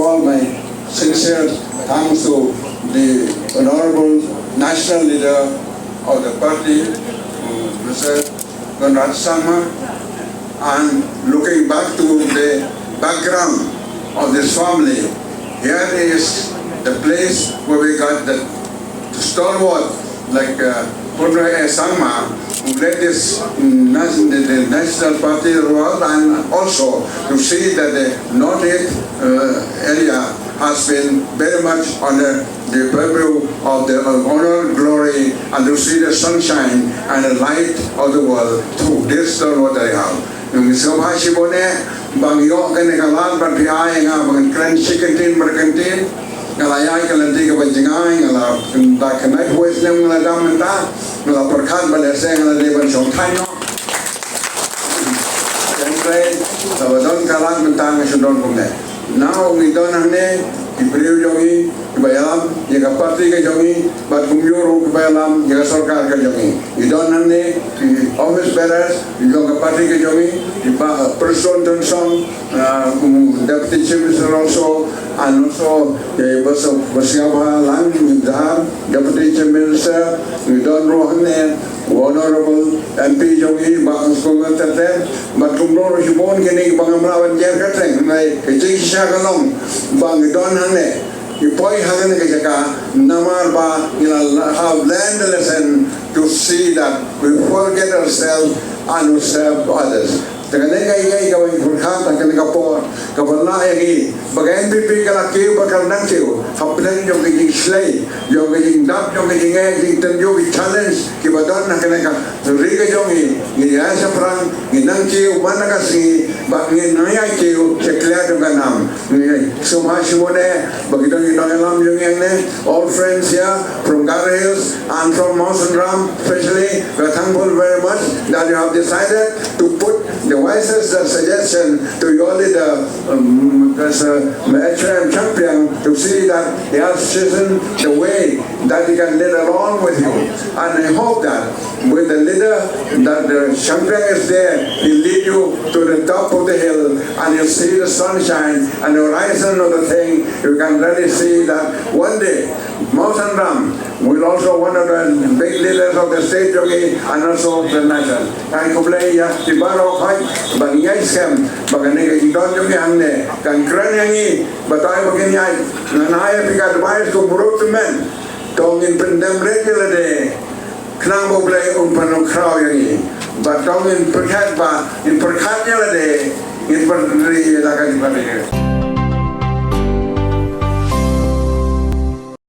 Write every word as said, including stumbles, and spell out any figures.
All my sincere thanks to the Honorable National Leader of the party, Mister Conrad Sangma, and looking back to the background of this family, here is the place where we got the stalwart like uh, Conrad Sangma, who led this nas- the, the national party world, and also to see that the North East uh, area has been very much under the purview of the honor, glory, and to see the sunshine and the light of the world through this stalwart that I have. Ngi sngewbha shibun eh ba ngi ïoh kane ka lad ban phi ai nga ban kren shi kyntien mar kyntien. Nga la ïai ka lynti kaba jngai, nga la da connect voice ne nga la dam mynta, nga la pyrkhat ba lehse nga la dei ban shong thaiñ noh. Hynrei haba don ka lad mynta nga shu don kumne. Now ngi don hangne ki briew jong ngi kiba ïalam ïa ka party ka jong ngi bad kumjuh ruh kiba ïalam ïa ka sorkar ka jong ngi. Ngi don hangne ki office bearers jong ka party ka jong ngi, kiba Prestone Tynsong, uh, Deputy Chief Minister also, and also uh, Bas Basiaba Lang Dahar, Deputy Chief Minister, ngi don ruh hangne Honorable M P jong ngi Bah Sukong Teter, bad kumno ruh shibun kine ba ngam lah ban jer kyrteng, hynrei ka jingshisha ka long ba ngi don hangne. Ngi poi ha kane ka jaka namar ba ngi la have learned the lesson to see that we forget ourselves and we serve others. Te kane ka ïa ka wan pyrkhat ha kane ka por kaba lah ïa ngi ba ka N P P ka la kiew ba ka nang kiew hapdeng jong ka jingshlei, jong ka jingdap, jong ka jingeh, jingtynjuh, ki challenge kiba don ha kane ka ri ka jong ngi. Ngi ïa shaphrang, ngi nang kiew man la ka sngi bad ngi nang ïa kiew sha khlieh jong ka nam. Ngi sngewbha shibun eh ba ki don ki nongïalam jong ngi hangne, all friends here from Garo Hills and from Mawsynram especially, we are thankful very much that you have decided to put the wisest uh, suggestion to your leader, um, as a H R M champion, to see that he has chosen the way that he can lead along with you. And I hope that with the leader that the champion is there, he lead you to the top of the hill and you see the sunshine and the horizon of the thing. You can really see that one day Mawsynram will also one of the big leaders of the state jong ngi and also the nation. Ngan khublei ïa phi baroh, hooid, ba ngi ïai skhem ba kane ka jingdon jong ngi hangne kan kren ïa ngi. Batai ba kin ïai, ngan ai ïa phi ka advice kum u briew tymmen. To ngin pyndem rit ïa lade khnang ba U Blei un pynkhraw ïa ngi. Bad to ngin pyrkhat ba ngin pyrkhat ïa lade, ngin pynri ïa la ka jingpynri.